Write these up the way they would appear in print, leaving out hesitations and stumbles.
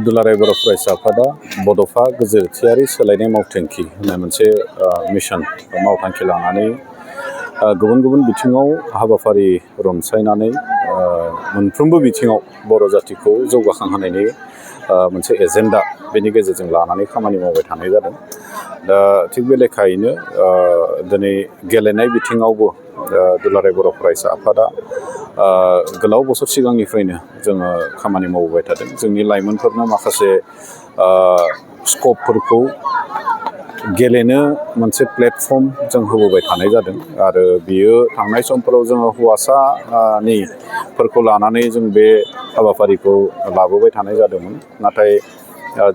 दुलाराय बर' फरायसा आफादा बड'फा गोजोरथियारि सोलायनाय मावथांखि होननाय मोनसे मिशन मावथांखि लानानै गुबुन गुबुन बिथिङाव हाबाफारि रनसायनानै मोनफ्रोमबो बिथिङाव बर' जातिखौ जौगाखांहोनायनि मोनसे एजेन्डा बेनि गेजेरजों लानानै खामानि मावबाय थानाय जादों। दा थिग बे लेखायैनो दिनै गेलेनाय बिथिङावबो दुलाराय बर' फरायसा आफादा गोलाव बोसोर सिगांनिफ्रायनो जोङो खामानि मावबाय थादों। जोंनि लाइमोनफोरनो माखासे स्कपफोरखौ गेलेनो मोनसे प्लेटफर्म जों होबोबाय थानाय जादों आरो बियो थांनाय समफोराव जोङो हौवासाफोरखौ लानानै जों बे हाबाफारिखौ लाबोबाय थानाय जादोंमोन। नाथाय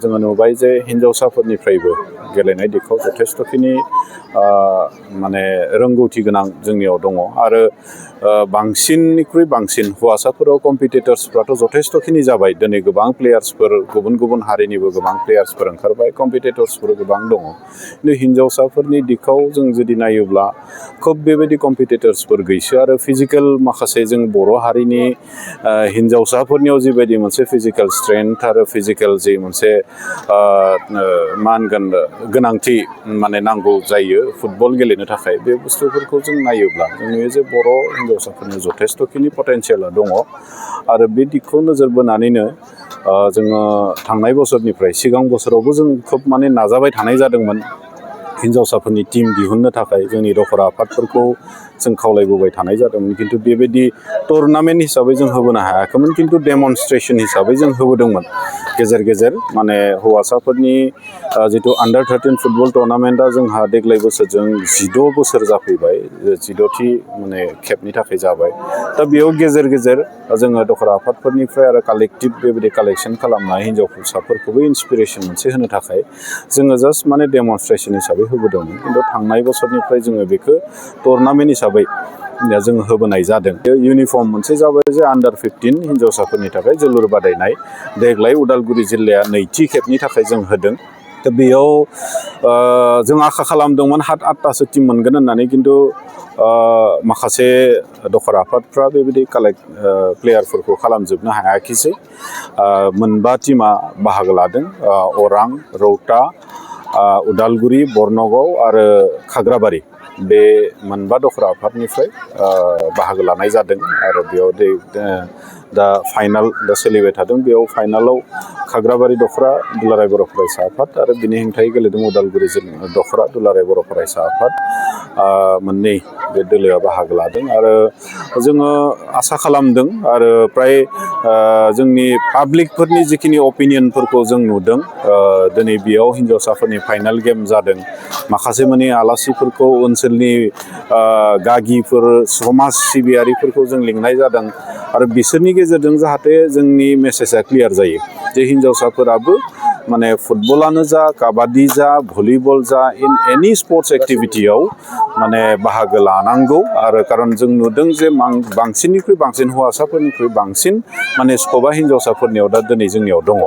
जोङो नुबाय जे हिन्जावसाफोरनिफ्रायबो गेलेनाय दिगाव जथेस्थ'खिनि माने रोंगौथि गोनां जोंनियाव दङ आरो बांसिननिख्रुइ बांसिन हौवासाफोराव कम्पिटिटर्सफ्राथ' जथेस्थ'खिनि जाबाय। दिनै गोबां प्लेयार्सफोर गुबुन गुबुन हारिनिबो गोबां प्लेयार्सफोर ओंखारबाय, कम्पिटिटर्सफोर गोबां दङ। खिन्थु हिन्जावसाफोरनि दिगाव जों जुदि नायोब्ला खोब बेबायदि कम्पिटिटर्सफोर गैसोआ आरो फिजिकेल माखासे जों बर' हारिनि हिन्जावसाफोरनियाव जिबायदि मोनसे फिजिकेल स्ट्रेंथ आरो फिजिकेल जि मोनसे मा होनगोन गोनांथि माने नांगौ जायो फुटबल गेलेनो थाखाय, बे बुस्थुफोरखौ जों नायोब्ला जों नुयो जे बर' हिन्जावसाफोरनि जथेस्थ'खिनि पटेनसियेला दङ आरो बे दिगखौ नोजोर बोनानैनो जोङो थांनाय बोसोरनिफ्राय सिगां बोसोरावबो जों खोब माने नाजाबाय थानाय जादोंमोन हिन्जावसाफोरनि टीम दिहुननो थाखाय जोंनि दखरा आफादफोरखौ जों खावलायबोबाय थानाय जादोंमोन। खिन्थु बेबायदि टुर्नामेन्ट हिसाबै जों होबोनो हायाखैमोन, खिन्थु डेमनस्ट्रेसन हिसाबै जों होबोदोंमोन गेजेर गेजेर। माने हौवासाफोरनि जिथु आन्डार 13 फुटबल टुर्नामेन्टआ जोंहा देग्लाय बोसोरजों 16 बोसोर जाफैबाय, 16थि माने खेबनि थाखाय जाबाय। दा बेयाव गेजेर गेजेर जोङो दखरा आफादफोरनिफ्राय आरो कालेक्टिभ बेबायदि कालेक्सन खालामनाय हिन्जावसाफोरखौबो इन्सपिरेसन मोनसे होनो थाखाय जोङो जास्ट माने डेमनस्ट्रेसन हिसाबै होबोदोंमोन। खिन्थु थांनाय बोसोरनिफ्राय जोङो बेखौ टुर्नामेन्ट हिसाबै जोङो होबोनाय जादों। इउनिफर्म मोनसे जाबाय जे आन्डार 15 हिन्जावसाफोरनि थाखाय जोलुर बादायनाय देग्लाय उदालगुरि जिल्लाया नैथि खेबनि थाखाय जों होदों। दा बेयाव जों आखा खालामदोंमोन 7-8थासो टिम मोनगोन होननानै, खिन्थु माखासे दखरा आफादफ्रा बेबायदि प्लेयारफोरखौ खालामजोबनो हायाखिसै। मोनबा टिमा बाहागो लादों, अरां, रौता, उदालगुरि, बर्नगाव आरो खाग्राबारि, बे मोनबा दखरा आफादनिफ्राय बाहागो लानाय जादों आरो बेयाव दा फाइनाल दा सोलिबाय थादों। बेयाव फाइनालाव खाग्राबारि दखरा दुलाराय बर' फरायसा आफाद आरो बिनि हेंथायै गेलेदों उदालगुरि दखरा दुलाराय बर' फरायसा आफाद, मोननै बे दोलोआ बाहागो लादों। आरो जोङो आसा खालामदों आरो फ्राय जोंनि पाब्लिकफोरनि जिखिनि अपिनियनफोरखौ जों नुदों, दिनै बेयाव हिन्जावसाफोरनि फाइनाल गेम जादों। माखासे माने आलासिफोरखौ ओनसोलनि गागिफोर समाज सिबियारिफोरखौ जों लिंनाय जादों आरो बिसोरनि गेजेरजों जाहाथे जोंनि मेसेजआ क्लियार जायो जे हिन्जावसाफोराबो माने फुटबलानो जा, काबादि जा, भलिबल जा, इन एनि स्पर्ट्स एक्टिभिटियाव माने बाहागो लानांगौ। आरो खारन जों नुदों जे बांसिननिख्रुइ बांसिन हौवासाफोरनिख्रुइ बांसिन माने स्कपा हिन्जावसाफोरनियाव दा दिनै जोंनियाव दङ।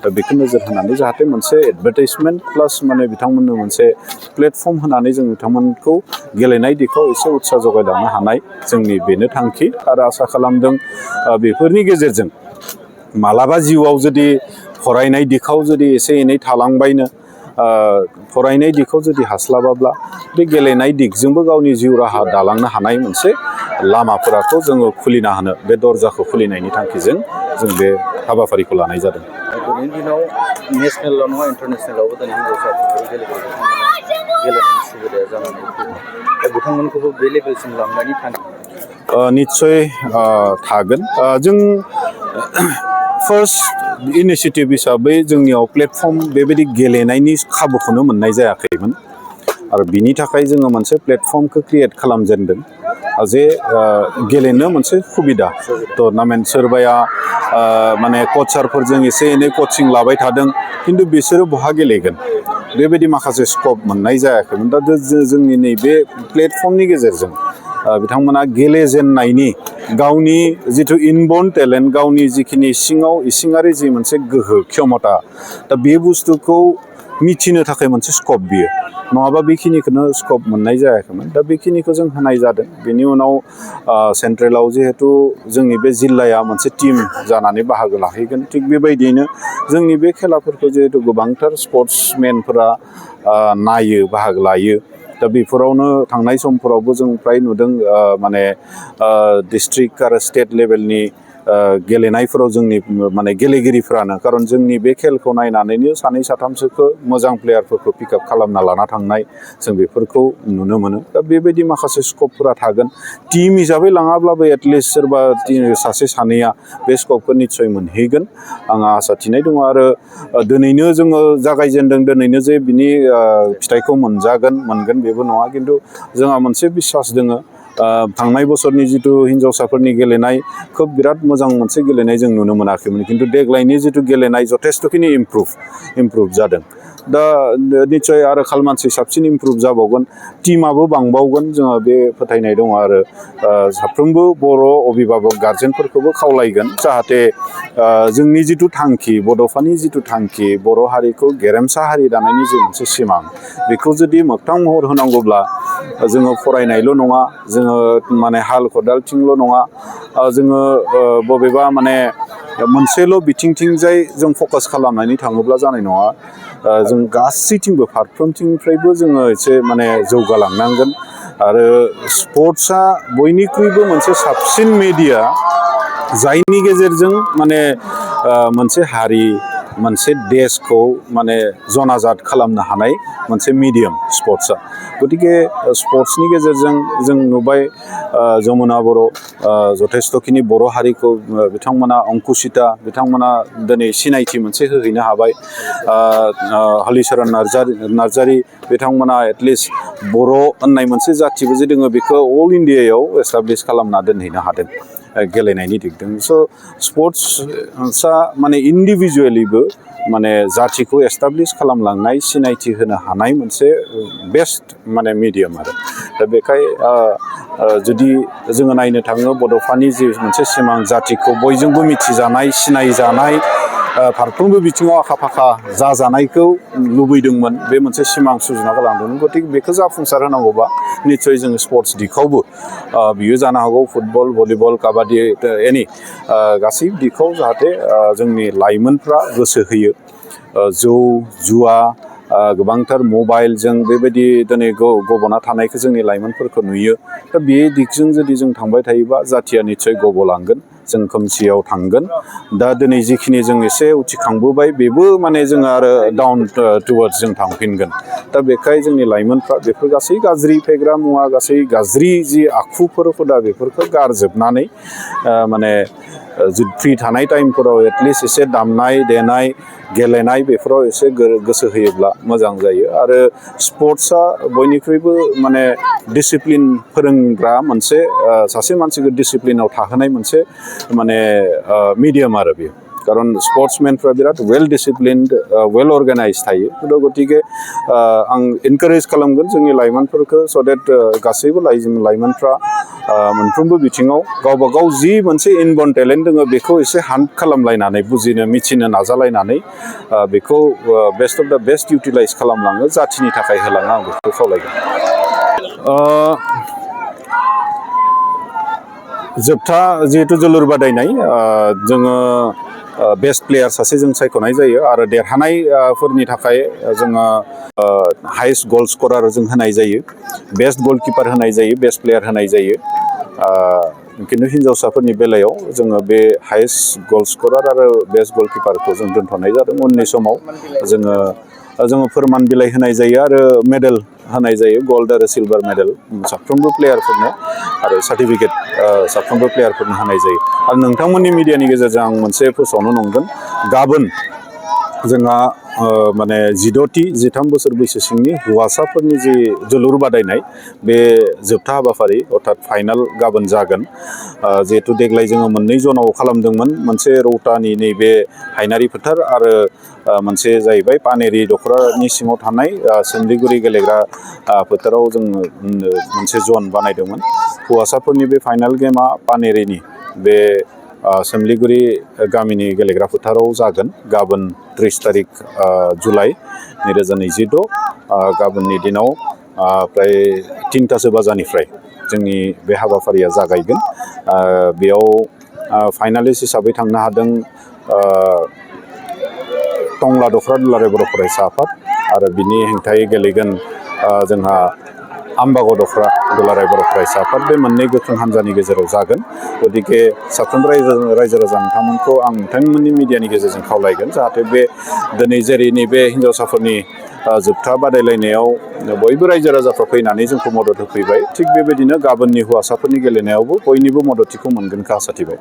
दा बेखौ नोजोर होनानै जाहाथे मोनसे एडभार्टाइजमेन्ट प्लास माने बिथांमोननो मोनसे प्लेटफर्म होनानै जों बिथांमोनखौ गेलेनाय दिगाव एसे उत्साह जगायलांनो हानाय जोंनि बेनो थांखि। आरो आसा खालामदों बेफोरनि गेजेरजों मालाबा जिउआव जुदि फरायनाय दिगाव जुदि एसे एनै थालांबायनो, फरायनाय दिगाव जुदि हास्लाबाब्ला बे गेलेनाय दिगजोंबो गावनि जिउ राहा दालांनो हानाय मोनसे लामाफोरखौ जोङो खुलिना होनो, बे दरजाखौ खुलिनायनि थांखिजों जों बे हाबाफारिखौ लानाय जादों। दिनैनि दिनाव नेसनेल नङा इन्टारनेसनेलावबो दिनै हिन्जावसाफोरखौ गेलेनायनि सुबिदाया जानानै फैदों। दा बिथांमोनखौबो बे लेभेलसिम लांनायनि थांखि निस्सय थागोन। जों फार्स्ट इनिसियेटिभ हिसाबै जोंनियाव प्लेटफर्म बेबायदि गेलेनायनि खाबुखौनो मोननाय जायाखैमोन आरो बिनि थाखाय जोङो मोनसे प्लेटफर्मखौ क्रिएट खालामजेनदों जे गेलेनो मोनसे सुबिदा टुर्नामेन्ट। सोरबाया माने कचारफोरजों एसे एनै कचिं लाबाय थादों, खिन्थु बिसोरो बहा गेलेगोन बेबायदि माखासे स्कप मोननाय जायाखैमोन। दा जोंनि नैबे प्लेटफर्मनि गेजेरजों बिथांमोना गेलेजेननायनि गावनि जिथु इनबर्न टेलेन्ट, गावनि जिखिनि सिङाव इसिङारि जि मोनसे गोहो क्षमता, दा बे बुस्थुखौ मिथिनो थाखाय मोनसे स्कप बियो नङाबा बेखिनिखौनो स्कप मोननाय जायाखैमोन दा बेखिनिखौ जों होनाय जादों बेनि उनाव सेन्ट्रेलाव जिहेतु जोंनि बे जिल्लाया मोनसे टिम जानानै बाहागो लाहैगोन थिग बेबायदियैनो जोंनि बे खेलाफोरखौ जिहेतु गोबांथार स्पर्ट्समेनफोरा नायो बाहागो लायो दा बेफोरावनो थांनाय समफोरावबो जों फ्राय नुदों माने डिस्ट्रिक्ट आरो स्टेट लेभेलनि गेलेनायफोराव जोंनि माने गेलेगिरिफ्रानो खारन जोंनि बे खेलखौ नायनानैनो सानै साथामसोखौ मोजां प्लेयारफोरखौ पिकआप खालामना लाना थांनाय जों बेफोरखौ नुनो मोनो दा बेबायदि माखासे स्कपफोरा थागोन टिम हिसाबै लाङाब्लाबो एटलिस्ट सोरबा सासे सानैया बे स्कपखौ निस्सय मोनहैगोन आंहा आसा थिनाय दङ आरो दिनैनो जोङो जागायजेनदों दिनैनो जे बिनि फिथाइखौ मोनगोन बेबो नङा खिन्थु जोंहा मोनसे बिसास दोङो थांनाय बोसोरनि जिथु हिन्जावसाफोरनि गेलेनाय खोब बिराद मोजां मोनसे गेलेनाय जों नुनो मोनाखैमोन खिन्थु देग्लायनि जिथु गेलेनाय जथेस्थ'खिनि इमप्रुभ जादों दा निस्सय आरो खालमानसि साबसिन इमप्रुभ जाबावगोन टिमाबो बांबावगोन जोंहा बे फोथायनाय दङ आरो साफ्रोमबो बर' अभिभाबक गार्जेनफोरखौबो खावलायगोन जाहाथे जोंनि जिथु थांखि बड'फानि जिथु थांखि बर' हारिखौ गेरेमसा हारि दानायनि जि मोनसे सिमां बेखौ जुदि मोगथां महर होनांगौब्ला जोङो फरायनायल' नङा जोङो माने हाल खदालथिंल' नङा जोङो बबेबा माने मोनसेल' बिथिंथिंजाय जों फकास खालामनानै थाङोब्ला जानाय नङा जों गासैथिंबो फारफ्रोमथिंनिफ्रायबो जोङो एसे माने जौगालांनांगोन आरो स्पर्ट्सआ बयनिख्रुइबो मोनसे साबसिन मेडिया जायनि गेजेरजों माने मोनसे हारि मोनसे देशखौ माने जनाजात खालामनो हानाय मोनसे मिडियाम स्पर्ट्सआ गतिके स्पर्ट्सनि गेजेरजों जों नुबाय जमुना बर' जथेस्थ'खिनि बर' हारिखौ बिथांमोना अंकुसिता बिथांमोना दिनै सिनायथि मोनसे होहैनो हाबाय हलिचरन नार्जारी बिथांमोना एटलिस्ट बर' होननाय मोनसे जाथिबो जे दोङो बेखौ अल इण्डियायाव एस्टाब्लिश खालामना दोनहैनो हादों गेलेनायनि दिगजों स' स्पर्ट्सआ माने इन्डिभिजुवेलिबो माने जाथिखौ एस्टाब्लिश खालामलांनाय सिनायथि होनो हानाय मोनसे बेस्ट माने मिडियाम आरो दा बेखाय जुदि जोङो नायनो थाङो बड'फानि जि मोनसे सिमां जाथिखौ बयजोंबो मिथिजानाय सिनायजानाय फारफ्रोमबो बिथिङाव आखा फाखा जाजानायखौ लुबैदोंमोन बे मोनसे सिमां सुजुना गालांदोंमोन गतिके बेखौ जाफुंसार होनांगौबा निस्सय जोङो स्पर्ट्स दिगावबो बियो जानो हागौ फुटबल भलिबल काबादि एनि गासै दिगाव जाहाथे जोंनि लाइमोनफ्रा गोसो होयो जौ जुवा गोबांथार मबाइलजों बेबायदि दिनै गब'ना थानायखौ जोंनि लाइमोनफोरखौ नुयो दा बे दिगजों जुदि जों थांबाय थायोबा जाथिया निस्सय गब'लांगोन जों खोमसियाव थांगोन दा दिनै जिखिनि जों एसे उथिखांबोबाय बेबो माने जोङो आरो डाउन टुवार्ड्स जों थांफिनगोन दा बेखाय जोंनि लाइमोनफ्रा बेफोर गासै गाज्रि फेग्रा मुवा गासै गाज्रि जि आखुफोर हुदा बेफोरखौ गारजोबनानै माने फ्रि थानाय टाइमफोराव एटलिस्ट एसे दामनाय देनाय गेलेनाय बेफोराव एसे गोसो होयोब्ला मोजां जायो आरो स्पर्ट्सआ बयनिख्रुइबो माने डिसिप्लिन फोरोंग्रा मोनसे सासे मानसिखौ डिसिप्लिनाव थाहोनाय मोनसे माने मिडियाम आरो बेयो खारन स्पर्ट्समेनफ्रा बिराद वेल डिसिप्लिनड वेल अर्गानाइज थायो गतिके आं इनकारेज खालामगोन जोंनि लाइमोनफोरखौ स' देट गासैबो लाइमोनफ्रा मोनफ्रोमबो बिथिङाव गावबा गाव जि मोनसे इनबर्न टेलेन्ट दङ बेखौ एसे हान्ट खालामलायनानै बुजिनो मिथिनो नाजालायनानै बेखौ बेस्ट अफ द बेस्ट इउटिलाइज खालामलाङो जाथिनि थाखाय होलाङो आं बेखौ खावलायगोन जोबथा जिहेतु जोलुर बादायनाय जोङो बेस्ट प्लेयार सासे जों सायख'नाय जायो आरो देरहानायफोरनि थाखाय जोङो हाइस्ट गल स्करार जों होनाय जायो बेस्ट गलकिपार होनाय जायो बेस्ट प्लेयार होनाय जायो खिन्थु हिन्जावसाफोरनि बेलायाव जोङो बे हाइस्ट गल स्करार आरो बेस्ट गलकिपारखौ जों दोनथ'नाय जादों उननि समाव जोङो फोरमान बिलाइ होनाय जायो आरो मेडेल होनाय जायो गल्ड आरो सिलभार मेडेल साफ्रोमबो प्लेयारफोरनो आरो सार्टिफिकेट साफ्रोमबो प्लेयारफोरनो होनाय जायो आरो नोंथांमोननि मिडियानि गेजेरजों आं मोनसे फोसावनो नंगोन गाबोन जोंहा माने 13 बोसोर बैसो सिंनि हौवासाफोरनि जि जोलुर बादायनाय बे जोबथा हाबाफारि अर्थात फाइनाल गाबोन जागोन जिहेतु देग्लाय जोङो 2 जनाव खालामदोंमोन मोनसे रौतानि नैबे हायनारि फोथार आरो मोनसे जाहैबाय पानेरि दख'रानि सिङाव थानाय सोमलिगुरि गेलेग्रा फोथाराव जोङो मोनसे जन बानायदोंमोन हौवासाफोरनि बे फाइनाल गेमा पानेरिनि बे सोमलिगुरि गामिनि गेलेग्रा फोथाराव जागोन गाबोन 30 तारिख जुलाइ 2026 गाबोननि दिनाव प्राय 3 बाजानिफ्राय जोंनि बे हाबाफारिया जागायगोन। बेयाव फाइनालिस्ट हिसाबै थांनो हादों टंला दख'रा दुलाराय बर' फरायसा आफाद आरो बिनि हेंथायै गेलेगोन जोंहा आम्बागाव दख'रा दुलाराय बर' फरायसा आफाद। बे मोननै गोख्रों हान्जानि गेजेराव जागोन। गतिके साफ्रोमबो रायजो राजा नोंथांमोनखौ आं नोंथांमोननि मिडियानि गेजेरजों खावलायगोन जाहाथे बे दिनै जेरै नैबे हिन्जावसाफोरनि जोबथा बादायलायनायाव बयबो रायजो राजाफ्रा फैनानै जोंखौ मदद होफैबाय, थिग बेबायदिनो गाबोननि हौवासाफोरनि गेलेनायावबो बयनिबो मददथिखौ मोनगोनखौ आसा थिबाय।